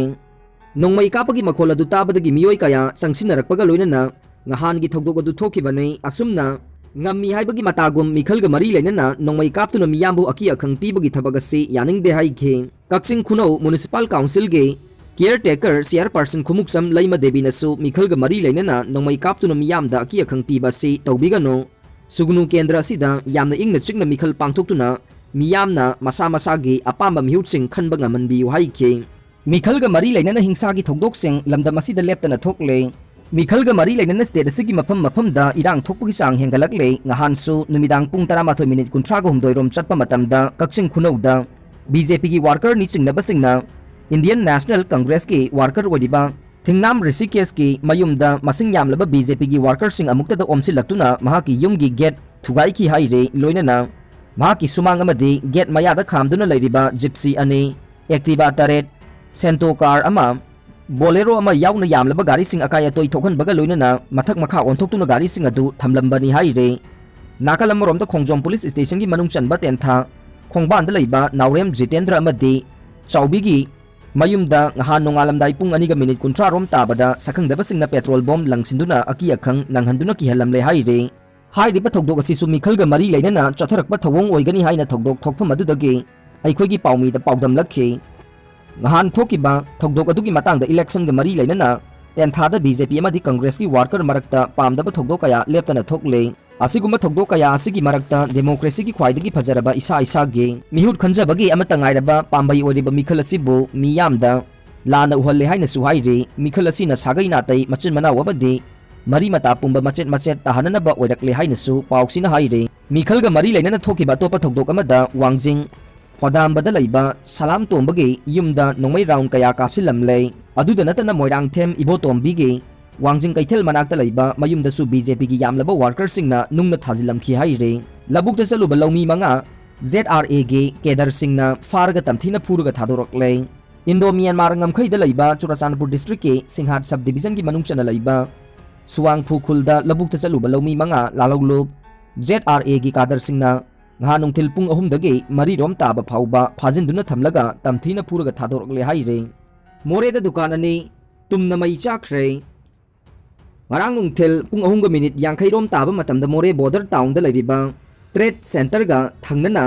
ꯅꯣꯡꯃꯩ ꯀꯥꯞꯄꯒꯤ ꯃꯈꯣꯜ ꯑꯗꯨ ꯇꯥꯕꯗꯒꯤ ꯃꯤꯑꯣꯏ ꯀꯌꯥ ꯆꯪꯁꯤꯟꯅꯔꯛꯄꯒ ꯂꯣꯏꯅꯅ ꯉꯍꯥꯟꯒꯤ ꯊꯧꯗꯣꯛ ꯑꯗꯨ ꯊꯣꯛꯈꯤꯕꯅꯤ꯫ ꯑꯁꯨꯝꯅ ꯉꯝꯃꯤ ꯍꯥꯏꯕꯒꯤ ꯃꯇꯥꯒꯨꯝ ꯃꯤꯈꯜꯒ ꯃꯔꯤ ꯂꯩꯅꯅ ꯅꯣꯡꯃꯩ ꯀꯥꯞꯇꯨꯅ ꯃꯤꯌꯥꯝꯕꯨ ꯑꯀꯤ ꯑꯈꯪ ꯄꯤꯕꯒꯤ ꯊꯕꯛ ꯑꯁꯤ ꯌꯥꯅꯤꯡꯗꯦ ꯍꯥꯏꯈꯤ꯫ ꯀꯛꯆꯤꯡ ꯈꯨꯅꯧ ꯃ꯭ꯌꯨꯅꯤꯁꯤꯄꯥꯜ ꯀꯥꯎꯟꯁꯤꯜꯒꯤ ꯀꯤꯌꯔ ꯇꯦꯀꯔ ꯆꯤꯌꯔꯄꯥꯔꯁꯟ ꯈꯨꯃꯨꯛꯆꯝ ꯂꯩꯃ ꯗꯦꯕꯤꯅꯁꯨ ꯃꯤꯈꯜꯒ ꯃꯔꯤ ꯂꯩꯅꯅ ꯅꯣꯡꯃꯩ ꯀꯥꯞꯇꯨꯅ ꯃꯤꯌꯥꯝꯗ ꯑꯀꯤ ꯑꯈꯪ ꯄꯤꯕ ꯑꯁꯤ ꯇꯧꯕꯤꯒꯅꯨ꯫ ꯁꯨꯒꯅꯨ ꯀꯦꯟꯗ꯭ꯔ ꯑꯁꯤꯗ ꯌꯥꯝꯅ ꯏꯪꯅ ꯆꯤꯛꯅ ꯃꯤꯈꯜ ꯄꯥꯡꯊꯣꯛꯇꯨꯅ ꯃꯤꯌꯥꯝꯅ ꯃꯁꯥ ꯃꯁꯥꯒꯤ ꯑꯄꯥꯝꯕ ꯃꯤꯍꯨꯠꯁꯤꯡ ꯈꯟꯕ ꯉꯝꯍꯟꯕꯤꯌꯨ ꯍꯥꯏꯈꯤ꯫ ꯃꯤꯈꯜꯒ ꯃꯔꯤ ꯂꯩꯅꯅ ꯍꯤꯡꯁꯥꯒꯤ ꯊꯧꯗꯣꯛꯁꯤꯡ ꯂꯝꯗꯝ ꯑꯁꯤꯗ ꯂꯦꯞꯇꯅ ꯊꯣꯛꯂꯦ꯫ ꯃꯤꯈꯜꯒ ꯃꯔꯤ ꯂꯩꯅꯅ ꯁ꯭ꯇꯦꯠ ꯑꯁꯤꯒꯤ ꯃꯐꯝ ꯃꯐꯝꯗ ꯏꯔꯥꯡ ꯊꯣꯛꯄꯒꯤ ꯆꯥꯡ ꯍꯦꯟꯒꯠꯂꯛꯂꯦ꯫ ꯅꯍꯥꯟꯁꯨ ꯅꯨꯃꯤꯗꯥꯡ ꯄꯨꯡ ꯇꯔꯥꯃꯥꯊꯣꯏ ꯃꯤꯅꯤꯠ ꯀꯨꯟꯊ꯭ꯔꯥꯒ ꯍꯨꯝꯗꯣꯏ ꯔꯣꯝ ꯆꯠꯄ ꯃꯇꯝꯗ ꯀꯛꯆꯤꯡ ꯈꯨꯅꯧꯗ ꯕꯤꯖꯦꯄꯤꯒꯤ ꯋꯥꯔꯀꯔꯅꯤ ꯆꯤꯡꯅꯕꯁꯤꯡꯅ ꯏꯟꯗꯤꯌꯟ ꯅꯦꯁꯅꯦꯜ ꯀꯪꯒ꯭ꯔꯦꯁꯀꯤ ꯋꯥꯔꯀꯔ ꯑꯣꯏꯔꯤꯕ ꯊꯤꯡꯅꯥꯝ ꯔꯤꯁꯤꯀꯦꯁꯀꯤ ꯃꯌꯨꯝꯗ ꯃꯁꯤꯡ ꯌꯥꯝꯂꯕ ꯕꯤꯖꯦꯄꯤꯒꯤ ꯋꯥꯔꯀꯔꯁꯤꯡ ꯑꯃꯨꯛꯇꯗ ꯑꯣꯝꯁꯤꯜꯂꯛꯇꯨꯅ ꯃꯍꯥꯛꯀꯤ ꯌꯨꯝꯒꯤ ꯒꯦꯠ ꯊꯨꯒꯥꯏꯈꯤ ꯍꯥꯏꯔꯤ꯫ ꯂꯣꯏꯅꯅ ꯃꯍꯥꯛꯀꯤ ꯁꯨꯃꯥꯡ ꯑꯃꯗꯤ ꯒꯦꯠ ꯃꯌꯥꯗ ꯈꯥꯝꯗꯨꯅ ꯂꯩꯔꯤꯕ ꯖꯤꯞꯁꯤ ꯑꯅꯤ, ꯑꯦꯛꯇꯤꯚꯥ ꯇꯔꯦꯠ, ꯁꯦꯟꯇꯣ ꯀꯥꯔ ꯑꯃ, ꯕꯣꯂꯦꯔꯣ ꯑꯃ ꯌꯥꯎꯅ ꯌꯥꯝꯂꯕ ꯒꯥꯔꯤꯁꯤꯡ ꯑꯀꯥꯏ ꯑꯇꯣꯏ ꯊꯣꯛꯍꯟꯕꯒ ꯂꯣꯏꯅꯅ ꯃꯊꯛ ꯃꯈꯥ ꯑꯣꯟꯊꯣꯛꯇꯨꯅ ꯒꯥꯔꯤꯁꯤꯡ ꯑꯗꯨ ꯊꯝꯂꯝꯕꯅꯤ ꯍꯥꯏꯔꯤ꯫ ꯅꯥꯀꯜ ꯑꯃꯔꯣꯝꯗ ꯈꯣꯡꯖꯣꯝ ꯄꯨꯂꯤꯁ ꯁ꯭ꯇꯦꯁꯟꯒꯤ ꯃꯅꯨꯡ ꯆꯟꯕ ꯇꯦꯟꯊꯥ ꯈꯣꯡꯕꯥꯟꯗ ꯂꯩꯕ ꯅꯥꯎꯔꯦꯝ ꯖꯤꯇꯦꯟꯗ꯭ꯔ ꯑꯃꯗꯤ ꯆꯥꯎꯕꯤꯒꯤ ꯃꯌꯨꯝꯗ ꯅꯍꯥꯟ ꯅꯣꯡꯉꯥꯜꯂꯝꯗꯥꯏ ꯄꯨꯡ ꯑꯅꯤꯒ ꯃꯤꯅꯤꯠ ꯀꯨꯟꯊ꯭ꯔꯥ ꯔꯣꯝ ꯇꯥꯕꯗ ꯁꯛꯈꯪꯗꯕꯁꯤꯡꯅ ꯄꯦꯇ꯭ꯔꯣꯜ ꯕꯣꯝ ꯂꯪꯁꯤꯟꯗꯨꯅ ꯑꯀꯤ ꯑꯈꯪ ꯅꯪꯍꯟꯗꯨꯅ ꯀꯤꯍꯜꯂꯝꯂꯦ ꯍꯥꯏꯔꯤ꯫ ꯍꯥꯏꯔꯤꯕ ꯊꯧꯗꯣꯛ ꯑꯁꯤꯁꯨ ꯃꯤꯈꯜꯒ ꯃꯔꯤ ꯂꯩꯅꯅ ꯆꯠꯊꯔꯛꯄ ꯊꯧꯑꯣꯡ ꯑꯣꯏꯒꯅꯤ ꯍꯥꯏꯅ ꯊꯧꯗꯣꯛ ꯊꯣꯛꯐꯝ ꯑꯗꯨꯗꯒꯤ ꯑꯩꯈꯣꯏꯒꯤ ꯄꯥꯎꯃꯤꯗ ꯄꯥꯎꯗꯝꯂꯛꯈꯤ꯫ ꯅꯍꯥꯟ ꯊꯣꯛꯈꯤꯕ ꯊꯧꯗꯣꯛ ꯑꯗꯨꯒꯤ ꯃꯇꯥꯡꯗ ꯏꯂꯦꯛꯁꯟꯒ ꯃꯔꯤ ꯂꯩꯅꯅ ꯇꯦꯟꯊꯥꯗ ꯕꯤꯖꯦꯄꯤ ꯑꯃꯗꯤ ꯀꯪꯒ꯭ꯔꯦꯁꯀꯤ ꯋꯥꯔꯀꯔ ꯃꯔꯛꯇ ꯄꯥꯝꯗꯕ ꯊꯧꯗꯣꯛ ꯀꯌꯥ ꯂꯦꯞꯇꯅ ꯊꯣꯛꯂꯦ꯫ ꯑꯁꯤꯒꯨꯝꯕ ꯊꯧꯗꯣꯛ ꯀꯌꯥ ꯑꯁꯤꯒꯤ ꯃꯔꯛꯇ ꯗꯦꯃꯣꯀ꯭ꯔꯦꯁꯤꯒꯤ ꯈ꯭ꯋꯥꯏꯗꯒꯤ ꯐꯖꯔꯕ ꯏꯁꯥ ꯏꯁꯥꯒꯤ ꯃꯤꯍꯨꯠ ꯈꯟꯖꯕꯒꯤ ꯑꯃꯠꯇ ꯉꯥꯏꯔꯕ ꯄꯥꯝꯕꯩ ꯑꯣꯏꯔꯤꯕ ꯃꯤꯈꯜ ꯑꯁꯤꯕꯨ ꯃꯤꯌꯥꯝꯗ ꯂꯥꯟꯅ ꯎꯍꯜꯂꯦ ꯍꯥꯏꯅꯁꯨ ꯍꯥꯏꯔꯤ꯫ ꯃꯤꯈꯜ ꯑꯁꯤꯅ ꯁꯥꯒꯩ ꯅꯥꯇꯩ, ꯃꯆꯤꯟ ꯃꯅꯥꯎ ꯑꯃꯗꯤ ꯃꯔꯤ ꯃꯇꯥ ꯄꯨꯝꯕ ꯃꯆꯦꯠ ꯃꯆꯦꯠ ꯇꯥꯍꯟꯅꯅꯕ ꯑꯣꯏꯔꯛꯂꯦ ꯍꯥꯏꯅꯁꯨ ꯄꯥꯎꯁꯤꯅ ꯍꯥꯏꯔꯤ꯫ ꯃꯤꯈꯜꯒ ꯃꯔꯤ ꯂꯩꯅꯅ ꯊꯣꯛꯈꯤꯕ ꯑꯇꯣꯞꯄ ꯊꯧꯗꯣꯛ ꯑꯃꯗ ꯋꯥꯡꯖꯤꯡ ꯈꯣꯗꯥꯝꯕꯗ ꯂꯩꯕ ꯁꯂꯥꯝ ꯇꯣꯝꯕꯒꯤ ꯌꯨꯝꯗ ꯅꯣꯡꯃꯩ ꯔꯥꯎꯟ ꯀꯌꯥ ꯀꯥꯞꯁꯤꯜꯂꯝꯂꯦ꯫ ꯑꯗꯨꯗ ꯅꯠꯇꯅ ꯃꯣꯏꯔꯥꯡꯊꯦꯝ ꯏꯕꯣꯇꯣꯝꯕꯤꯒꯤ ꯋꯥꯡꯖꯤꯡ ꯀꯩꯊꯦꯜ ꯃꯅꯥꯛꯇ ꯂꯩꯕ ꯃꯌꯨꯝꯗꯁꯨ ꯕꯤꯖꯦꯄꯤꯒꯤ ꯌꯥꯝꯂꯕ ꯋꯥꯔꯀꯔꯁꯤꯡꯅ ꯅꯨꯡꯅ ꯊꯥꯖꯤꯜꯂꯝꯈꯤ ꯍꯥꯏꯔꯤ꯫ ꯂꯧꯕꯨꯛꯇ ꯆꯠꯂꯨꯕ ꯂꯧꯃꯤ ꯃꯉꯥ ꯖꯦꯠ ꯑꯥꯔ ꯑꯦꯒꯤ ꯀꯦꯗꯔꯁꯤꯡꯅ ꯐꯥꯔꯒ ꯇꯝꯊꯤꯅ ꯐꯨꯔꯒ ꯊꯥꯗꯣꯔꯛꯂꯦ꯫ ꯏꯟꯗꯣ ꯃ꯭ꯌꯥꯟꯃꯥꯔ ꯉꯝꯈꯩꯗ ꯂꯩꯕ ꯆꯨꯔꯆꯥꯟꯄꯨꯔ ꯗꯤꯁꯇ꯭ꯔꯤꯛꯀꯤ ꯁꯤꯡꯍꯥꯠ ꯁꯕ ꯗꯤꯕꯤꯖꯟꯒꯤ ꯃꯅꯨꯡ ꯆꯟꯅ ꯂꯩꯕ ꯁꯨꯋꯥꯡꯐꯨ ꯈꯨꯜꯗ ꯂꯧꯕꯨꯛꯇ ꯆꯠꯂꯨꯕ ꯂꯧꯃꯤ ꯃꯉꯥ ꯂꯥꯂꯧꯂꯨꯞ ꯖꯦꯠ ꯑꯥꯔ ꯑꯦꯒꯤ ꯀꯥꯗꯔꯁꯤꯡꯅ ꯅꯍꯥꯟ ꯅꯨꯡꯊꯤꯜ ꯄꯨꯡ ꯑꯍꯨꯝꯗꯒꯤ ꯃꯔꯤ ꯔꯣꯝ ꯇꯥꯕ ꯐꯥꯎꯕ ꯐꯥꯖꯤꯟꯗꯨꯅ ꯊꯝꯂꯒ ꯇꯝꯊꯤꯅ ꯐꯨꯔꯒ ꯊꯥꯗꯣꯔꯛꯂꯦ ꯍꯥꯏꯔꯤ꯫ ꯃꯣꯔꯦꯗ ꯗꯨꯀꯥꯟ ꯑꯅꯤ ꯇꯨꯝꯅ ꯃꯩ ꯆꯥꯛꯈ꯭ꯔꯦ꯫ ꯉꯔꯥꯡ ꯅꯨꯡꯊꯤꯜ ꯄꯨꯡ ꯑꯍꯨꯝꯒ ꯃꯤꯅꯤꯠ ꯌꯥꯡꯈꯩ ꯔꯣꯝ ꯇꯥꯕ ꯃꯇꯝꯗ ꯃꯣꯔꯦ ꯕꯣꯔꯗꯔ ꯇꯥꯎꯟꯗ ꯂꯩꯔꯤꯕ ꯇ꯭ꯔꯦꯗ ꯁꯦꯟꯇꯔꯒ ꯊꯪꯅꯅ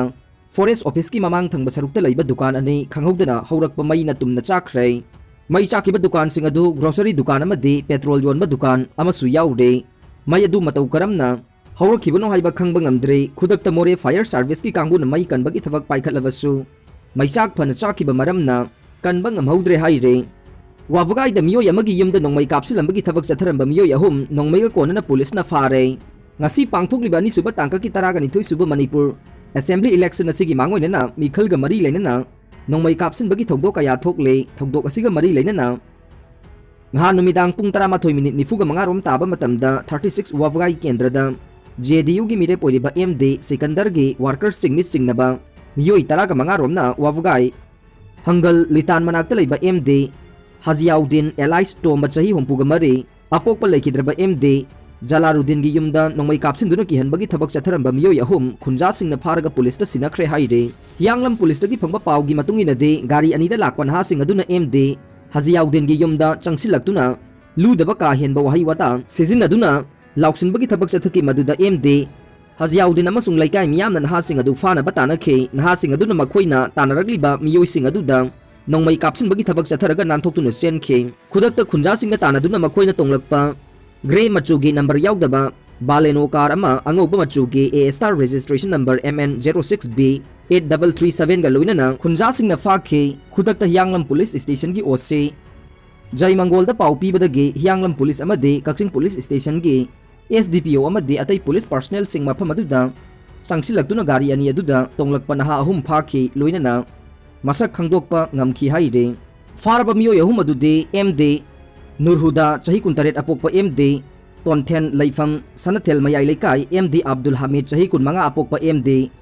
Forest Office ꯀꯤ ꯃꯃꯥꯡ ꯊꯪꯕ ꯁꯔꯨꯛꯇ ꯂꯩꯕ ꯗꯨꯀꯥꯟ ꯑꯅꯤ ꯈꯪꯍꯧꯗꯅ ꯍꯧꯔꯛꯄ ꯃꯩꯅ ꯇꯨꯝꯅ ꯆꯥꯛꯈ꯭ꯔꯦ꯫ ꯃꯩ ꯆꯥꯛꯈꯤꯕ ꯗꯨꯀꯥꯟꯁꯤꯡ ꯑꯗꯨ grocery ꯗꯨꯀꯥꯟ ꯑꯃꯗꯤ petrol ꯌꯣꯟꯕ ꯗꯨꯀꯥꯟ ꯑꯃꯁꯨ ꯌꯥꯎꯔꯦ꯫ ꯃꯩ ꯑꯗꯨ ꯃꯇꯧ ꯀꯔꯝꯅ ꯍꯧꯔꯛꯈꯤꯕꯅꯣ ꯍꯥꯏꯕ ꯈꯪꯕ ꯉꯝꯗ꯭ꯔꯦ꯫ ꯈꯨꯗꯛꯇ ꯃꯣꯔꯦ Fire Service ꯀꯤ ꯀꯥꯡꯕꯨꯅ ꯃꯩ ꯀꯟꯕꯒꯤ ꯊꯕꯛ ꯄꯥꯏꯈꯠꯂꯕꯁꯨ ꯃꯩꯆꯥꯛ ꯐꯅ ꯆꯥꯛꯈꯤꯕ ꯃꯔꯝꯅ ꯀꯟꯕ ꯉꯝꯍꯧꯗ꯭ꯔꯦ ꯍꯥꯏꯔꯦ꯫ ꯋꯥꯕꯒꯥꯏꯗ ꯃꯤꯑꯣꯏ ꯑꯃꯒꯤ ꯌꯨꯝꯗ ꯅꯣꯡꯃꯩ ꯀꯥꯞꯁꯤꯜꯂꯝꯕꯒꯤ ꯊꯕꯛ ꯆꯠꯊꯔꯝꯕ ꯃꯤꯑꯣꯏ ꯑꯍꯨꯝ ꯅꯣꯡꯃꯩꯒ ꯀꯣꯟꯅꯅ ꯄꯨꯂꯤꯁꯅ ꯐꯥꯔꯦ꯫ ꯉꯁꯤ ꯄꯥꯡꯊꯣꯛꯂꯤꯕ ꯑꯅꯤꯁꯨꯕ ꯇꯥꯡꯀꯛꯀꯤ ꯇꯔꯥꯒ ꯅꯤꯊꯣꯏ ꯁꯨꯕ ꯃꯅꯤꯄꯨꯔ Assembly election ꯑꯁꯤꯒꯤ ꯃꯥꯡꯑꯣꯏꯅꯅ ꯃꯤꯈꯜꯒ ꯃꯔꯤ ꯂꯩꯅꯅ ꯅꯣꯡꯃꯩ ꯀꯥꯞꯁꯤꯟꯕꯒꯤ ꯊꯧꯗꯣꯛ ꯀꯌꯥ ꯊꯣꯛꯂꯦ꯫ ꯊꯧꯗꯣꯛ ꯑꯁꯤꯒ ꯃꯔꯤ ꯂꯩꯅꯅ ꯉꯍꯥꯟ ꯅꯨꯃꯤꯗꯥꯡ ꯄꯨꯡ ꯇꯔꯥꯃꯥꯊꯣꯏ ꯃꯤꯅꯤꯠ ꯅꯤꯐꯨꯒ ꯃꯉꯥ ꯔꯣꯝ ꯇꯥꯕ ꯃꯇꯝꯗ thirty six ꯋꯥꯕꯒꯥꯏ ꯀꯦꯟꯗ꯭ꯔꯗ J D U ꯒꯤ ꯃꯤꯔꯦꯞ ꯑꯣꯏꯔꯤꯕ M D ꯁꯤꯀꯟꯗꯔꯒꯤ workers ꯁꯤꯡꯅꯤ ꯆꯤꯡꯅꯕ ꯃꯤꯑꯣꯏ ꯇꯔꯥꯒ ꯃꯉꯥ ꯔꯣꯝꯅ ꯋꯥꯕꯒꯥꯏ ꯍꯪꯒꯜ ꯂꯤꯇꯥꯟ ꯃꯅꯥꯛꯇ ꯂꯩꯕ M D ꯍꯖꯤꯌꯥꯎꯗꯤꯟ alias ꯇꯣꯝꯕ ꯆꯍꯤ ꯍꯨꯝꯐꯨꯒ ꯃꯔꯤ ꯑꯄꯣꯛꯄ ꯂꯩꯈꯤꯗ꯭ꯔꯕ M D ꯖꯂꯥꯔꯨꯗꯤꯟꯒꯤ ꯌꯨꯝꯗ ꯅꯣꯡꯃꯩ ꯀꯥꯞꯁꯤꯟꯗꯨꯅ ꯀꯤꯍꯟꯕꯒꯤ ꯊꯕꯛ ꯆꯠꯊꯔꯝꯕ ꯃꯤꯑꯣꯏ ꯑꯍꯨꯝ ꯈꯨꯟꯖꯥꯁꯤꯡꯅ ꯐꯥꯔꯒ ꯄꯨꯂꯤꯁꯇ ꯁꯤꯟꯅꯈ꯭ꯔꯦ ꯍꯥꯏꯔꯤ꯫ ꯍꯤꯌꯥꯡꯂꯝ ꯄꯨꯂꯤꯁꯇꯒꯤ ꯐꯪꯕ ꯄꯥꯎꯒꯤ ꯃꯇꯨꯡ ꯏꯟꯅꯗꯤ ꯒꯥꯔꯤ ꯑꯅꯤꯗ ꯂꯥꯛꯄ ꯅꯍꯥꯁꯤꯡ ꯑꯗꯨꯅ M D ꯍꯖꯤꯌꯥꯎꯗꯤꯟꯒꯤ ꯌꯨꯝꯗ ꯆꯪꯁꯤꯜꯂꯛꯇꯨꯅ ꯂꯨꯗꯕ ꯀꯥ ꯍꯦꯟꯕ ꯋꯥꯍꯩ ꯋꯥꯇꯥ ꯁꯤꯖꯤꯟꯅꯗꯨꯅ ꯂꯥꯎꯁꯤꯟꯕꯒꯤ ꯊꯕꯛ ꯆꯠꯊꯈꯤ꯫ ꯃꯗꯨꯗ M D ꯍꯖꯤꯌꯥꯎꯗꯤꯟ ꯑꯃꯁꯨꯡ ꯂꯩꯀꯥꯏ ꯃꯤꯌꯥꯝꯅ ꯅꯍꯥꯁꯤꯡ ꯑꯗꯨ ꯐꯥꯅꯕ ꯇꯥꯟꯅꯈꯤ꯫ ꯅꯍꯥꯁꯤꯡ ꯑꯗꯨꯅ ꯃꯈꯣꯏꯅ ꯇꯥꯟꯅꯔꯛꯂꯤꯕ ꯃꯤꯑꯣꯏꯁꯤꯡ ꯑꯗꯨꯗ ꯅꯣꯡꯃꯩ ꯀꯥꯞꯁꯤꯟꯕꯒꯤ ꯊꯕꯛ ꯆꯠꯊꯔꯒ ꯅꯥꯟꯊꯣꯛꯇꯨꯅ ꯆꯦꯟꯈꯤ꯫ ꯈꯨꯗꯛꯇ ꯈꯨꯟꯖꯥꯁꯤꯡꯅ ꯇꯥꯟꯅꯗꯨꯅ ꯃꯈꯣꯏꯅ ꯇꯣꯡꯂꯛꯄ grey ꯃꯆꯨꯒꯤ number ꯌꯥꯎꯗꯕ Baleno car ꯑꯃ ꯑꯉꯧꯕ ꯃꯆꯨꯒꯤ A star registration number M N zero six B eight double three seven ꯒ ꯂꯣꯏꯅꯅ ꯈꯨꯟꯖꯥꯁꯤꯡꯅ ꯐꯥꯈꯤ꯫ ꯈꯨꯗꯛꯇ ꯍꯤꯌꯥꯡꯂꯝ ꯄꯨꯂꯤꯁ ꯁ꯭ꯇꯦꯁꯟꯒꯤ O C ꯖꯩꯃꯪꯒꯣꯜꯗ ꯄꯥꯎ ꯄꯤꯕꯗꯒꯤ ꯍꯤꯌꯥꯡꯂꯝ ꯄꯨꯂꯤꯁ ꯑꯃꯗꯤ ꯀꯛꯆꯤꯡ police ꯁ꯭ꯇꯦꯁꯟꯒꯤ S D P O ꯑꯃꯗꯤ ꯑꯇꯩ ꯄꯨꯂꯤꯁ personnel ꯁꯤꯡ ꯃꯐꯝ ꯑꯗꯨꯗ ꯆꯪꯁꯤꯜꯂꯛꯇꯨꯅ ꯒꯥꯔꯤ ꯑꯅꯤ ꯑꯗꯨꯗ ꯇꯣꯡꯂꯛꯄ ꯅꯍꯥ ꯑꯍꯨꯝ ꯐꯥꯈꯤ, ꯂꯣꯏꯅꯅ ꯃꯁꯛ ꯈꯪꯗꯣꯛꯄ ꯉꯝꯈꯤ ꯍꯥꯏꯔꯤ꯫ ꯐꯥꯔꯕ ꯃꯤꯑꯣꯏ ꯑꯍꯨꯝ ꯑꯗꯨꯗꯤ M D ꯅꯨꯔꯍꯨꯗꯥ, ꯆꯍꯤ ꯀꯨꯟꯇꯔꯦꯠ ꯑꯄꯣꯛꯄ M D ꯇꯣꯟꯊꯦꯟ ꯂꯩꯐꯝ ꯁꯅꯊꯦꯜ ꯃꯌꯥꯏ ꯂꯩꯀꯥꯏ, M D ꯑꯕꯗꯨꯜ ꯍꯃꯤꯗ, ꯆꯍꯤ ꯀꯨꯟꯃꯉꯥ ꯑꯄꯣꯛꯄ M D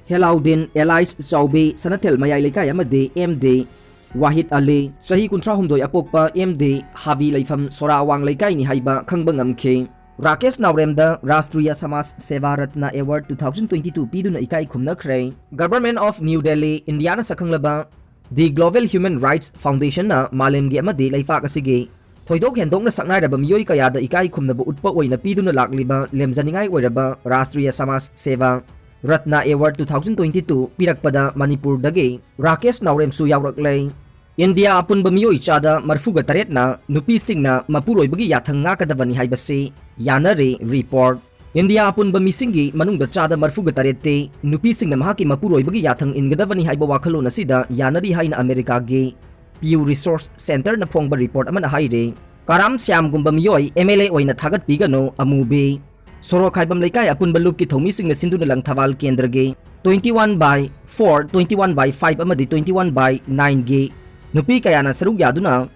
ꯍꯦꯂꯥꯎꯗꯤꯟ alias ꯆꯥꯎꯕꯤ, ꯁꯅꯊꯦꯜ ꯃꯌꯥꯏ ꯂꯩꯀꯥꯏ, ꯑꯃꯗꯤ M D ꯋꯥꯍꯤꯗ ꯑꯂꯤ, ꯆꯍꯤ ꯀꯨꯟꯊ꯭ꯔꯥ ꯍꯨꯝꯗꯣꯏ ꯑꯄꯣꯛꯄ M D ꯍꯥꯕꯤ ꯂꯩꯐꯝ ꯁꯣꯔꯥ ꯑꯋꯥꯡ ꯂꯩꯀꯥꯏꯅꯤ ꯍꯥꯏꯕ ꯈꯪꯕ ꯉꯝꯈꯤ꯫ ꯔꯥꯀꯦꯁ ꯅꯥꯎꯔꯦꯝꯗ ꯔꯥꯁꯇ꯭ꯔꯤꯌꯥ ꯁꯃꯥꯖ ꯁꯦꯕꯥ Ratna Award two thousand twenty two ꯄꯤꯗꯨꯅ ꯏꯀꯥꯏ ꯈꯨꯝꯅꯈ꯭ꯔꯦ꯫ Government of New Delhi, Indian ꯁꯛꯈꯪꯂꯕ The Global Human Rights Foundation ꯅ ꯃꯥꯂꯦꯝꯒꯤ ꯑꯃꯗꯤ ꯂꯩꯄꯥꯛ ꯑꯁꯤꯒꯤ ꯊꯣꯏꯗꯣꯛ ꯍꯦꯟꯗꯣꯛꯅ ꯁꯛꯅꯥꯏꯔꯕ ꯃꯤꯑꯣꯏ ꯀꯌꯥꯗ ꯏꯀꯥꯏ ꯈꯨꯝꯅꯕ ꯎꯠꯄ ꯑꯣꯏꯅ ꯄꯤꯗꯨꯅ ꯂꯥꯛꯂꯤꯕ ꯂꯦꯝꯖꯅꯤꯡꯉꯥꯏ ꯑꯣꯏꯔꯕ ꯔꯥꯁꯇ꯭ꯔꯤꯌꯥ ꯁꯃꯥꯖ ꯁꯦꯕꯥ Ratna Award two thousand twenty two ꯄꯤꯔꯛꯄꯗ ꯃꯅꯤꯄꯨꯔꯗꯒꯤ ꯔꯥꯀꯦꯁ ꯅꯥꯎꯔꯦꯝꯁꯨ ꯌꯥꯎꯔꯛꯂꯦ꯫ ꯏꯟꯗꯤꯌꯥ ꯑꯄꯨꯟꯕ ꯃꯤꯑꯣꯏ ꯆꯥꯗ ꯃꯔꯤꯐꯨꯒ ꯇꯔꯦꯠꯅ ꯅꯨꯄꯤꯁꯤꯡꯅ ꯃꯄꯨꯔꯣꯏꯕꯒꯤ ꯌꯥꯊꯪ ꯉꯥꯛꯀꯗꯕꯅꯤ ꯍꯥꯏꯕꯁꯤ ꯌꯥꯅꯔꯦ꯫ Report꯫ ꯏꯟꯗꯤꯌꯥ ꯑꯄꯨꯟꯕ ꯃꯤꯁꯤꯡꯒꯤ ꯃꯅꯨꯡꯗ ꯆꯥꯗ ꯃꯔꯤꯐꯨꯒ ꯇꯔꯦꯠꯇꯤ ꯅꯨꯄꯤꯁꯤꯡꯅ ꯃꯍꯥꯛꯀꯤ ꯃꯄꯨꯔꯣꯏꯕꯒꯤ ꯌꯥꯊꯪ ꯏꯟꯒꯗꯕꯅꯤ ꯍꯥꯏꯕ ꯋꯥꯈꯜꯂꯣꯟ ꯑꯁꯤꯗ ꯌꯥꯅꯔꯤ ꯍꯥꯏꯅ ꯑꯃꯦꯔꯤꯀꯥꯒꯤ Pew Research Centerꯅ ꯐꯣꯡꯕ report ꯑꯃꯅ ꯍꯥꯏꯔꯤ꯫ ꯀꯔꯥꯝ ꯁ꯭ꯌꯥꯝꯒꯨꯝꯕ ꯃꯤꯑꯣꯏ MLA ꯑꯣꯏꯅ ꯊꯥꯒꯠꯄꯤꯒꯅꯨ꯫ ꯑꯃꯨꯕꯤ꯫ ꯁꯣꯔꯣꯛꯈꯥꯏꯕꯝ ꯂꯩꯀꯥꯏ ꯑꯄꯨꯟꯕ ꯂꯨꯞꯀꯤ ꯊꯧꯃꯤꯁꯤꯡꯅ ꯁꯤꯟꯗꯨꯅ ꯂꯪꯊꯕꯥꯜ ꯀꯦꯟꯗ꯭ꯔꯒꯤ twenty one by four, twenty one by five ꯑꯃꯗꯤ twenty one by nineꯒꯤ ꯅꯨꯄꯤ ꯀꯌꯥꯅ ꯁꯔꯨꯛ ꯌꯥꯗꯨꯅ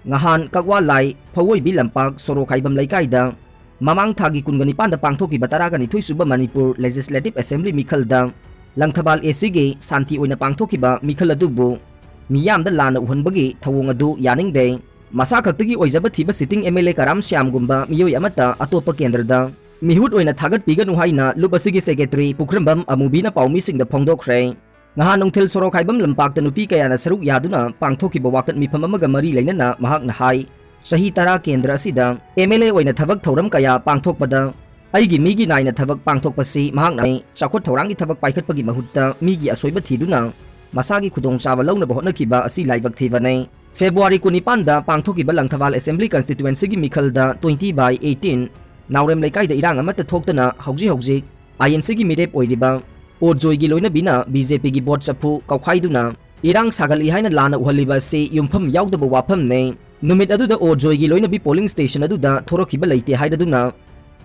ꯉꯍꯥꯟ ꯀꯛꯋꯥ ꯂꯥꯏ ꯐꯧꯑꯣꯏꯕꯤ ꯂꯝꯄꯥꯛ ꯁꯣꯔꯣꯛꯈꯥꯏꯕꯝ ꯂꯩꯀꯥꯏꯗ ꯃꯃꯥꯡ ꯊꯥꯒꯤ ꯀꯨꯟꯒ ꯅꯤꯄꯥꯟꯗ ꯄꯥꯡꯊꯣꯛꯈꯤꯕ ꯇꯔꯥꯒ ꯅꯤꯊꯣꯏ ꯁꯨꯕ ꯃꯅꯤꯄꯨꯔ Legislative Assembly ꯃꯤꯈꯜꯗ ꯂꯪꯊꯕꯥꯜ ACꯒꯤ ꯁꯥꯟꯇꯤ ꯑꯣꯏꯅ ꯄꯥꯡꯊꯣꯛꯈꯤꯕ ꯃꯤꯈꯜ ꯑꯗꯨꯕꯨ ꯃꯤꯌꯥꯝꯗ ꯂꯥꯟꯅ ꯎꯍꯟꯕꯒꯤ ꯊꯧꯑꯣꯡ ꯑꯗꯨ ꯌꯥꯅꯤꯡꯗꯦ꯫ ꯃꯁꯥ ꯈꯛꯇꯒꯤ ꯑꯣꯏꯖꯕ ꯊꯤꯕ sitting MLA ꯀꯔꯥꯝ ꯁ꯭ꯌꯥꯝꯒꯨꯝꯕ ꯃꯤꯑꯣꯏ ꯑꯃꯠꯇ ꯑꯇꯣꯞꯄ ꯀꯦꯟꯗ꯭ꯔꯗ ꯃꯤꯍꯨꯠ ꯑꯣꯏꯅ ꯊꯥꯒꯠꯄꯤꯒꯅꯨ ꯍꯥꯏꯅ ꯂꯨꯞ ꯑꯁꯤꯒꯤ secretary ꯄꯨꯈ꯭ꯔꯝꯕꯝ ꯑꯃꯨꯕꯤꯅ ꯄꯥꯎꯃꯤꯁꯤꯡꯗ ꯐꯣꯡꯗꯣꯛꯈ꯭ꯔꯦ꯫ ꯉꯍꯥꯟ ꯅꯨꯡꯊꯤꯜ ꯁꯣꯔꯣꯛꯈꯥꯏꯕꯝ ꯂꯝꯄꯥꯛꯇ ꯅꯨꯄꯤ ꯀꯌꯥꯅ ꯁꯔꯨꯛ ꯌꯥꯗꯨꯅ ꯄꯥꯡꯊꯣꯛꯈꯤꯕ ꯋꯥꯀꯠ ꯃꯤꯐꯝ ꯑꯃꯒ ꯃꯔꯤ ꯂꯩꯅꯅ ꯃꯍꯥꯛꯅ ꯍꯥꯏ, ꯆꯍꯤ ꯇꯔꯥ ꯀꯦꯟꯗ꯭ꯔ ꯑꯁꯤꯗ MLA ꯑꯣꯏꯅ ꯊꯕꯛ ꯊꯧꯔꯝ ꯀꯌꯥ ꯄꯥꯡꯊꯣꯛꯄꯗ ꯑꯩꯒꯤ ꯃꯤꯒꯤ ꯅꯥꯏꯅ ꯊꯕꯛ ꯄꯥꯡꯊꯣꯛꯄꯁꯤ ꯃꯍꯥꯛꯅ ꯆꯥꯎꯈꯠ ꯊꯧꯔꯥꯡꯒꯤ ꯊꯕꯛ ꯄꯥꯏꯈꯠꯄꯒꯤ ꯃꯍꯨꯠꯇ ꯃꯤꯒꯤ ꯑꯁꯣꯏꯕ ꯊꯤꯗꯨꯅ ꯃꯁꯥꯒꯤ ꯈꯨꯗꯣꯡꯆꯥꯕ ꯂꯧꯅꯕ ꯍꯣꯠꯅꯈꯤꯕ ꯑꯁꯤ ꯂꯥꯏꯕꯛ ꯊꯤꯕꯅꯤ꯫ February ꯀꯨꯟꯅꯤꯄꯥꯟꯗ ꯄꯥꯡꯊꯣꯛꯈꯤꯕ Langthabal Assembly Constituencyꯒꯤ ꯃꯤꯈꯜꯗ twenty by eighteen ꯅꯥꯎꯔꯦꯝ ꯂꯩꯀꯥꯏꯗ ꯏꯔꯥꯡ ꯑꯃꯠꯇ ꯊꯣꯛꯇꯅ ꯍꯧꯖꯤꯛ ꯍꯧꯖꯤꯛ INCꯒꯤ ꯃꯤꯔꯦꯞ ꯑꯣꯏꯔꯤꯕ ꯑꯣ ꯖꯣꯏꯒꯤ ꯂꯣꯏꯅꯕꯤꯅ BJPꯒꯤ vote ꯆꯐꯨ ꯀꯧꯈꯥꯏꯗꯨꯅ ꯏꯔꯥꯡ ꯁꯥꯒꯠꯂꯤ ꯍꯥꯏꯅ ꯂꯥꯟꯅ ꯎꯍꯜꯂꯤꯕ ꯑꯁꯤ ꯌꯨꯝꯐꯝ ꯌꯥꯎꯗꯕ ꯋꯥꯐꯝꯅꯤ꯫ ꯅꯨꯃꯤꯠ ꯑꯗꯨꯗ ꯑꯣ ꯖꯣꯏꯒꯤ ꯂꯣꯏꯅꯕꯤ polling station ꯑꯗꯨꯗ ꯊꯣꯔꯛꯈꯤꯕ ꯂꯩꯇꯦ ꯍꯥꯏꯔꯗꯨꯅ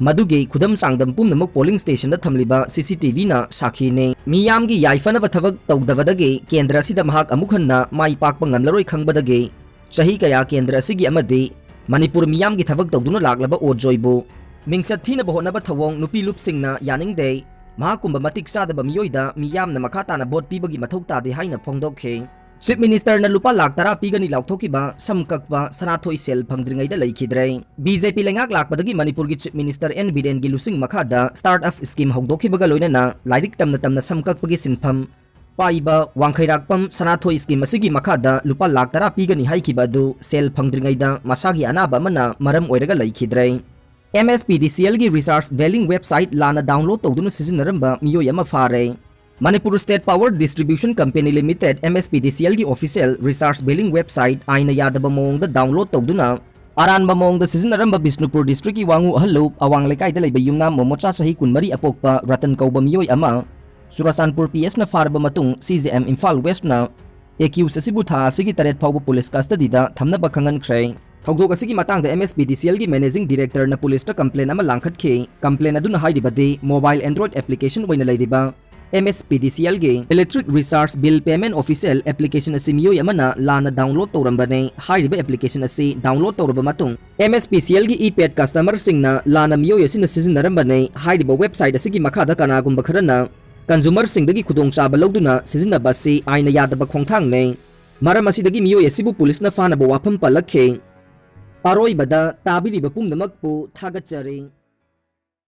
ꯃꯗꯨꯒꯤ ꯈꯨꯗꯝ ꯆꯥꯡꯗꯝ ꯄꯨꯝꯅꯃꯛ polling stationꯗ ꯊꯝꯂꯤꯕ CCTVꯅ ꯁꯥꯈꯤꯅꯤ꯫ ꯃꯤꯌꯥꯝꯒꯤ ꯌꯥꯏꯐꯅꯕ ꯊꯕꯛ ꯇꯧꯗꯕꯗꯒꯤ ꯀꯦꯟꯗ꯭ꯔ ꯑꯁꯤꯗ ꯃꯍꯥꯛ ꯑꯃꯨꯛ ꯍꯟꯅ ꯃꯥꯏ ꯄꯥꯛꯄ ꯉꯝꯂꯔꯣꯏ ꯈꯪꯕꯗꯒꯤ ꯆꯍꯤ ꯀꯌꯥ ꯀꯦꯟꯗ꯭ꯔ ꯑꯁꯤꯒꯤ ꯑꯃꯗꯤ ꯃꯅꯤꯄꯨꯔ ꯃꯤꯌꯥꯝꯒꯤ ꯊꯕꯛ ꯇꯧꯗꯨꯅ ꯂꯥꯛꯂꯕ ꯑꯣ ꯖꯣꯏꯕꯨ ꯃꯤꯡꯆꯠ ꯊꯤꯅꯕ ꯍꯣꯠꯅꯕ ꯊꯧꯑꯣꯡ ꯅꯨꯄꯤ ꯂꯨꯞꯁꯤꯡꯅ ꯌꯥꯅꯤꯡꯗꯦ꯫ ꯃꯍꯥꯛꯀꯨꯝꯕ ꯃꯇꯤꯛ ꯆꯥꯗꯕ ꯃꯤꯑꯣꯏꯗ ꯃꯤꯌꯥꯝꯅ ꯃꯈꯥ ꯇꯥꯅ vote ꯄꯤꯕꯒꯤ ꯃꯊꯧ ꯇꯥꯗꯦ ꯍꯥꯏꯅ ꯐꯣꯡꯗꯣꯛꯈꯤ꯫ Chief Ministerꯅ ꯂꯨꯄꯥ ꯂꯥꯈ ꯇꯔꯥ ꯄꯤꯒꯅꯤ ꯂꯥꯎꯊꯣꯛꯈꯤꯕ ꯁꯝ ꯀꯛꯄ ꯁꯅꯥꯊꯣꯏ ꯁꯦꯜ ꯐꯪꯗ꯭ꯔꯤꯉꯩꯗ ꯂꯩꯈꯤꯗ꯭ꯔꯦ꯫ BJP ꯂꯩꯉꯥꯛ ꯂꯥꯛꯄꯗꯒꯤ ꯃꯅꯤꯄꯨꯔꯒꯤ Chief Minister N ꯕꯤꯔꯦꯟꯒꯤ ꯂꯨꯆꯤꯡ ꯃꯈꯥꯗ startup scheme ꯍꯧꯗꯣꯛꯈꯤꯕꯒ ꯂꯣꯏꯅꯅ ꯂꯥꯏꯔꯤꯛ ꯇꯝꯅ ꯇꯝꯅ ꯁꯝ ꯀꯛꯄꯒꯤ ꯁꯤꯟꯐꯝ ꯄꯥꯏꯕ ꯋꯥꯡꯈꯩꯔꯥꯛꯄꯝ ꯁꯅꯥꯊꯣꯏ scheme ꯑꯁꯤꯒꯤ ꯃꯈꯥꯗ ꯂꯨꯄꯥ ꯂꯥꯈ ꯇꯔꯥ ꯄꯤꯒꯅꯤ ꯍꯥꯏꯈꯤꯕ ꯑꯗꯨ ꯁꯦꯜ ꯐꯪꯗ꯭ꯔꯤꯉꯩꯗ ꯃꯁꯥꯒꯤ ꯑꯅꯥꯕ ꯑꯃꯅ ꯃꯔꯝ ꯑꯣꯏꯔꯒ ꯂꯩꯈꯤꯗ꯭ꯔꯦ꯫ MSPDCLꯒꯤ recharge billing website ꯂꯥꯟꯅ download ꯇꯧꯗꯨꯅ ꯁꯤꯖꯤꯟꯅꯔꯝꯕ ꯃꯤꯑꯣꯏ ꯑꯃ ꯐꯥꯔꯦ꯫ Manipur State Power Distribution Company Limited, MSPDCLꯒꯤ official recharge billing website ꯑꯥꯏꯟꯅ ꯌꯥꯗꯕ ꯃꯑꯣꯡꯗ download ꯇꯧꯗꯨꯅ ꯑꯔꯥꯟꯕ ꯃꯑꯣꯡꯗ ꯁꯤꯖꯤꯟꯅꯔꯝꯕ ꯕꯤꯁꯅꯨꯄꯨꯔ districtꯀꯤ ꯋꯥꯉꯨ ꯑꯍꯜꯂꯨꯞ ꯑꯋꯥꯡ ꯂꯩꯀꯥꯏꯗ ꯂꯩꯕ ꯌꯨꯝꯅꯥꯝ ꯃꯣꯃꯣꯆꯥ ꯆꯍꯤ ꯀꯨꯟꯃꯔꯤ ꯑꯄꯣꯛꯄ ꯔꯇꯟ ꯀꯧꯕ ꯃꯤꯑꯣꯏ ꯑꯃ ꯆꯨꯔꯆꯥꯟꯄꯨꯔ PSꯅ ꯐꯥꯔꯕ ꯃꯇꯨꯡ CJM ꯏꯝꯐꯥꯜ Westꯅ accused ꯑꯁꯤꯕꯨ ꯊꯥ ꯑꯁꯤꯒꯤ ꯇꯔꯦꯠ ꯐꯥꯎꯕ police custodyꯗ ꯊꯝꯅꯕ ꯈꯪꯍꯟꯈ꯭ꯔꯦ꯫ ꯊꯧꯗꯣꯛ ꯑꯁꯤꯒꯤ ꯃꯇꯥꯡꯗ MSPDCLꯒꯤ managing directorꯅ policeꯇ complaint ꯑꯃ ꯂꯥꯡꯈꯠꯈꯤ꯫ Complaint ꯑꯗꯨꯅ ꯍꯥꯏꯔꯤꯕꯗꯤ mobile Android application ꯑꯣꯏꯅ ꯂꯩꯔꯤꯕ MSPDCLꯒꯤ electric recharge bill payment official application ꯑꯁꯤ ꯃꯤꯑꯣꯏ ꯑꯃꯅ ꯂꯥꯟꯅ download ꯇꯧꯔꯝꯕꯅꯤ꯫ ꯍꯥꯏꯔꯤꯕ application ꯑꯁꯤ download ꯇꯧꯔꯕ ꯃꯇꯨꯡ MSPDCLꯒꯤ e-paid customerꯁꯤꯡꯅ ꯂꯥꯟꯅ ꯃꯤꯑꯣꯏ ꯑꯁꯤꯅ ꯁꯤꯖꯤꯟꯅꯔꯝꯕꯅꯤ꯫ ꯍꯥꯏꯔꯤꯕ website ꯑꯁꯤꯒꯤ ꯃꯈꯥꯗ ꯀꯅꯥꯒꯨꯝꯕ ꯈꯔꯅ consumerꯁꯤꯡꯗꯒꯤ ꯈꯨꯗꯣꯡꯆꯥꯕ ꯂꯧꯗꯨꯅ ꯁꯤꯖꯤꯟꯅꯕ ꯑꯁꯤ ꯑꯥꯏꯟꯅ ꯌꯥꯗꯕ ꯈꯣꯡꯊꯥꯡꯅꯤ꯫ ꯃꯔꯝ ꯑꯁꯤꯗꯒꯤ ꯃꯤꯑꯣꯏ ꯑꯁꯤꯕꯨ policeꯅ ꯐꯥꯅꯕ ꯋꯥꯐꯝ ꯄꯜꯂꯛꯈꯤ꯫ ꯑꯔꯣꯏꯕꯗ ꯇꯥꯕꯤꯔꯤꯕ ꯄꯨꯝꯅꯃꯛꯄꯨ ꯊꯥꯒꯠꯆꯔꯤ꯫